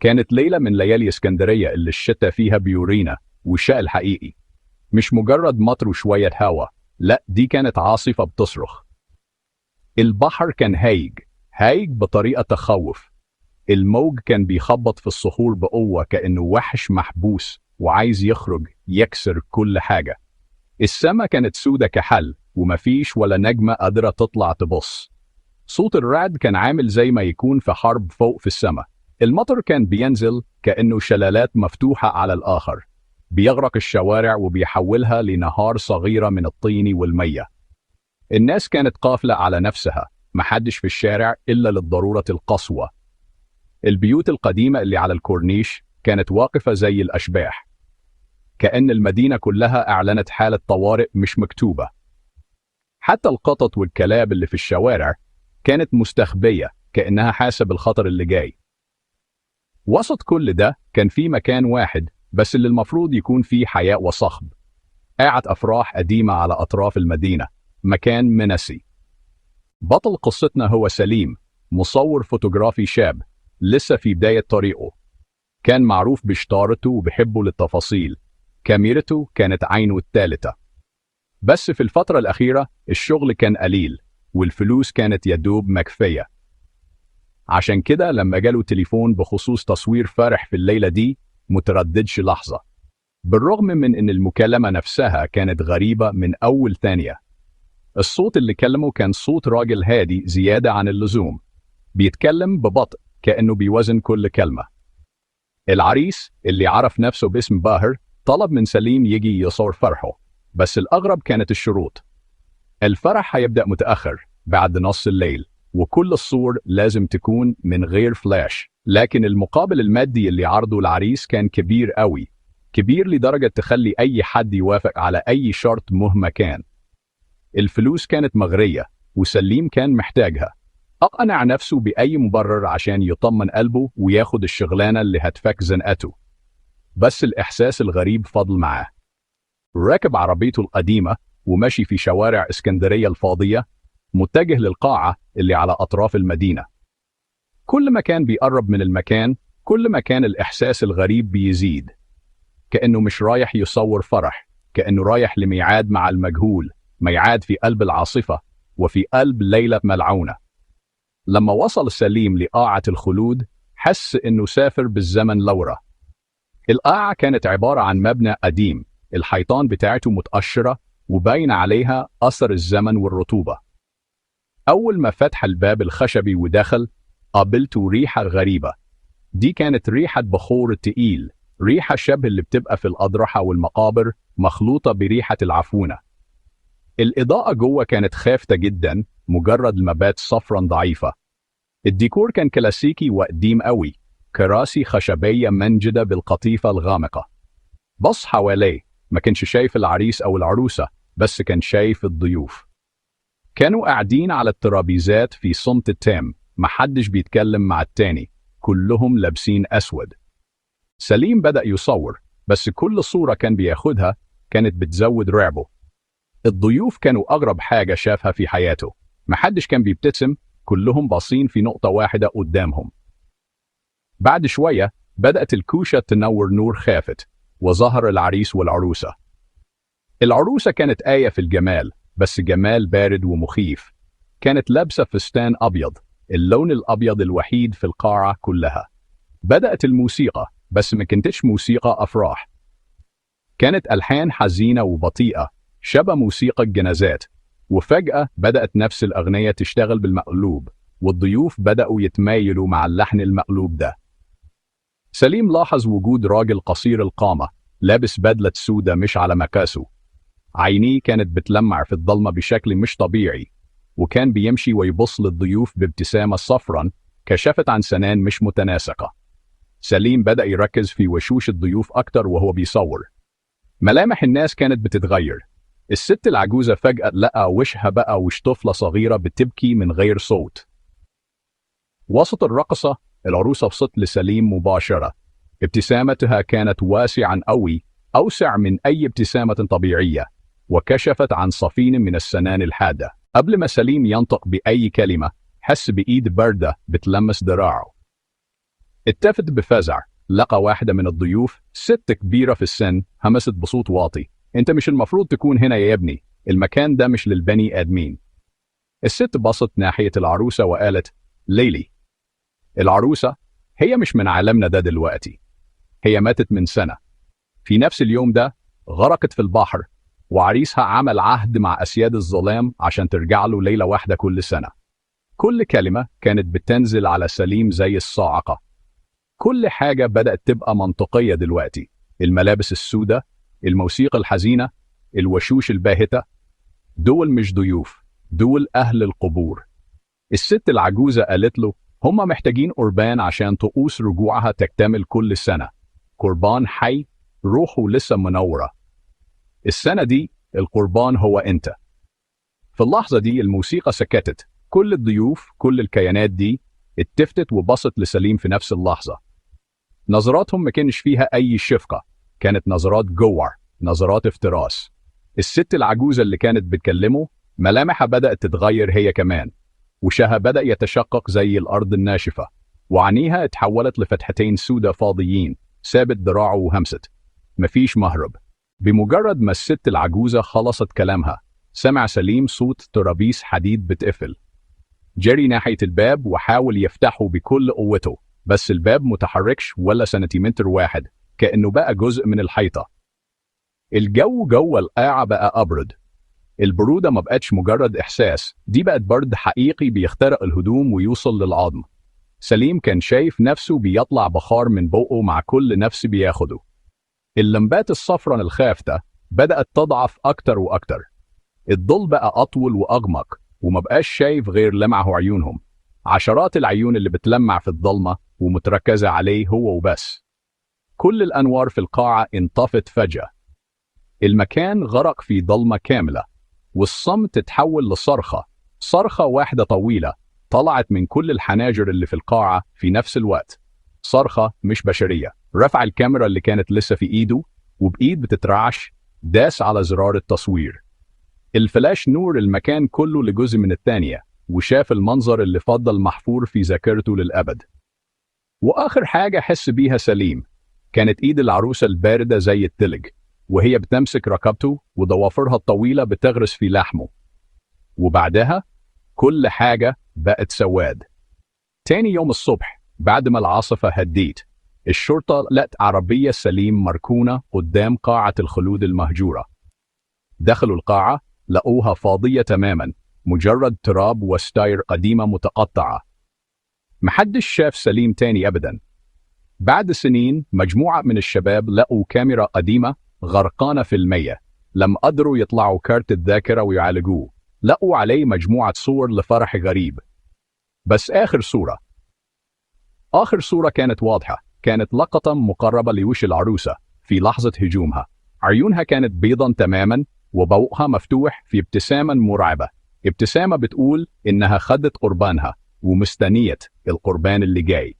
كانت ليلة من ليالي اسكندرية اللي الشتا فيها بيورينا وشاء الحقيقي، مش مجرد مطر وشوية هوا، لا دي كانت عاصفة بتصرخ. البحر كان هايج هايج بطريقة تخوف. الموج كان بيخبط في الصخور بقوة كأنه وحش محبوس وعايز يخرج يكسر كل حاجة. السما كانت سودة كحل ومفيش ولا نجمة قادرة تطلع تبص. صوت الرعد كان عامل زي ما يكون في حرب فوق في السما. المطر كان بينزل كأنه شلالات مفتوحة على الآخر، بيغرق الشوارع وبيحولها لنهار صغيرة من الطين والمية. الناس كانت قافلة على نفسها، محدش في الشارع إلا للضرورة القصوى. البيوت القديمة اللي على الكورنيش كانت واقفة زي الأشباح، كأن المدينة كلها أعلنت حالة طوارئ مش مكتوبة. حتى القطط والكلاب اللي في الشوارع كانت مستخبية كأنها حاسة بالخطر اللي جاي. وسط كل ده كان في مكان واحد بس اللي المفروض يكون فيه حياة وصخب، قاعة أفراح قديمة على أطراف المدينة، مكان منسي. بطل قصتنا هو سليم، مصور فوتوغرافي شاب لسه في بداية طريقه. كان معروف بشطارته وبحبه للتفاصيل، كاميرته كانت عينه الثالثة. بس في الفترة الأخيرة الشغل كان قليل والفلوس كانت يدوب مكفية. عشان كده لما جاله تليفون بخصوص تصوير فرح في الليلة دي مترددش لحظة، بالرغم من إن المكالمة نفسها كانت غريبة من أول ثانية. الصوت اللي كلمه كان صوت راجل هادي زيادة عن اللزوم، بيتكلم ببطء كأنه بيوزن كل كلمة. العريس اللي عرف نفسه باسم باهر طلب من سليم يجي يصور فرحه، بس الأغرب كانت الشروط. الفرح هيبدأ متأخر بعد نص الليل، وكل الصور لازم تكون من غير فلاش. لكن المقابل المادي اللي عرضه العريس كان كبير قوي، كبير لدرجة تخلي أي حد يوافق على أي شرط مهما كان. الفلوس كانت مغرية وسليم كان محتاجها. أقنع نفسه بأي مبرر عشان يطمن قلبه وياخد الشغلانة اللي هتفك زنقته. بس الإحساس الغريب فضل معاه. راكب عربيته القديمة وماشي في شوارع اسكندرية الفاضية، متجه للقاعة اللي على أطراف المدينة. كل ما كان بيقرب من المكان كل ما كان الإحساس الغريب بيزيد، كأنه مش رايح يصور فرح، كأنه رايح لميعاد مع المجهول، ميعاد في قلب العاصفة وفي قلب ليلة ملعونة. لما وصل سليم لقاعة الخلود حس إنه سافر بالزمن لورا. القاعة كانت عبارة عن مبنى قديم، الحيطان بتاعته متقشرة وباين عليها أثر الزمن والرطوبة. أول ما فتح الباب الخشبي ودخل قابلته ريحة غريبة. دي كانت ريحة بخور تقيل، ريحة شبه اللي بتبقى في الأضرحة والمقابر مخلوطة بريحة العفونة. الإضاءة جوه كانت خافتة جدا، مجرد لمبات صفرا ضعيفة. الديكور كان كلاسيكي وقديم قوي، كراسي خشبية منجدة بالقطيفة الغامقة. بص حواليه، ما كانش شايف العريس أو العروسة، بس كان شايف الضيوف. كانوا قاعدين على الترابيزات في صمت تام، محدش بيتكلم مع التاني، كلهم لابسين أسود. سليم بدأ يصور، بس كل صورة كان بياخدها كانت بتزود رعبه. الضيوف كانوا أغرب حاجة شافها في حياته، محدش كان بيبتسم، كلهم باصين في نقطة واحدة قدامهم. بعد شوية بدأت الكوشة تنور نور خافت، وظهر العريس والعروسة. العروسة كانت آية في الجمال، بس جمال بارد ومخيف. كانت لابسة فستان أبيض، اللون الأبيض الوحيد في القاعة كلها. بدأت الموسيقى، بس ما كانتش موسيقى أفراح، كانت ألحان حزينة وبطيئة شبه موسيقى الجنازات. وفجأة بدأت نفس الأغنية تشتغل بالمقلوب، والضيوف بدأوا يتمايلوا مع اللحن المقلوب ده. سليم لاحظ وجود راجل قصير القامة لابس بدلة سودة مش على مقاسه. عينيه كانت بتلمع في الضلمة بشكل مش طبيعي، وكان بيمشي ويبص للضيوف بابتسامة صفرا كشفت عن سنان مش متناسقة. سليم بدأ يركز في وشوش الضيوف أكتر وهو بيصور. ملامح الناس كانت بتتغير. الست العجوزة فجأة لقى وشها بقى وش طفلة صغيرة بتبكي من غير صوت. وسط الرقصة العروسة بصت لسليم مباشرة. ابتسامتها كانت واسعة قوي، أوسع من أي ابتسامة طبيعية، وكشفت عن صفين من السنان الحادة. قبل ما سليم ينطق بأي كلمة حس بإيد باردة بتلمس ذراعه. التفت بفزع، لقى واحدة من الضيوف، ست كبيرة في السن، همست بصوت واطي: انت مش المفروض تكون هنا يا ابني، المكان ده مش للبني آدمين. الست بصت ناحية العروسة وقالت: ليلي. العروسة هي مش من عالمنا ده دلوقتي، هي ماتت من سنة. في نفس اليوم ده غرقت في البحر، وعريسها عمل عهد مع أسياد الظلام عشان ترجع له ليلة واحدة كل سنة. كل كلمة كانت بتنزل على سليم زي الصاعقة. كل حاجة بدأت تبقى منطقية دلوقتي: الملابس السوداء، الموسيقى الحزينة، الوشوش الباهتة. دول مش ضيوف، دول أهل القبور. الست العجوزة قالت له: هما محتاجين قربان عشان طقوس رجوعها تكتمل كل سنة، قربان حي روحه لسه منورة. السنة دي القربان هو أنت. في اللحظة دي الموسيقى سكتت، كل الضيوف، كل الكيانات دي اتفتت وبصت لسليم في نفس اللحظة. نظراتهم ما كانش فيها أي شفقة، كانت نظرات جوع، نظرات افتراس. الست العجوزة اللي كانت بتكلمه ملامحها بدأت تتغير هي كمان، وشها بدأ يتشقق زي الأرض الناشفة، وعينيها اتحولت لفتحتين سودة فاضيين. سابت ذراعه وهمست: مفيش مهرب. بمجرد ما الست العجوزة خلصت كلامها، سمع سليم صوت ترابيس حديد بتقفل. جري ناحية الباب وحاول يفتحه بكل قوته، بس الباب متحركش ولا سنتيمتر واحد، كأنه بقى جزء من الحيطة. الجو جوه القاعة بقى أبرد. البرودة ما بقتش مجرد إحساس، دي بقت برد حقيقي بيخترق الهدوم ويوصل للعظم. سليم كان شايف نفسه بيطلع بخار من بقه مع كل نفس بياخده. اللمبات الصفراء الخافتة بدأت تضعف أكتر وأكتر. الظل بقى أطول وأغمق، وما بقاش شايف غير لمعه عيونهم، عشرات العيون اللي بتلمع في الضلمة ومتركزة عليه هو وبس. كل الأنوار في القاعة انطفت فجأة. المكان غرق في ضلمة كاملة، والصمت اتحول لصرخة، صرخة واحدة طويلة طلعت من كل الحناجر اللي في القاعة في نفس الوقت، صرخة مش بشرية. رفع الكاميرا اللي كانت لسه في ايده، وبإيد بتترعش داس على زرار التصوير. الفلاش نور المكان كله لجزء من الثانية، وشاف المنظر اللي فضل محفور في ذاكرته للأبد. وآخر حاجة حس بيها سليم كانت إيد العروسة الباردة زي التلج، وهي بتمسك رقبته وضوافرها الطويلة بتغرس في لحمه. وبعدها كل حاجة بقت سواد. تاني يوم الصبح بعد ما العاصفة هديت، الشرطة لقت عربية سليم مركونة قدام قاعة الخلود المهجورة. دخلوا القاعة لقوها فاضية تماما، مجرد تراب وستاير قديمة متقطعة. محدش شاف سليم تاني أبدا. بعد سنين مجموعة من الشباب لقوا كاميرا قديمة غرقانة في المية، لم قدروا يطلعوا كارت الذاكرة ويعالجوه. لقوا عليه مجموعة صور لفرح غريب. بس آخر صورة كانت واضحة، كانت لقطة مقربة لوش العروسة في لحظة هجومها. عيونها كانت بيضا تماما وبوقها مفتوح في ابتسامة مرعبة، ابتسامة بتقول إنها خدت قربانها ومستنية القربان اللي جاي.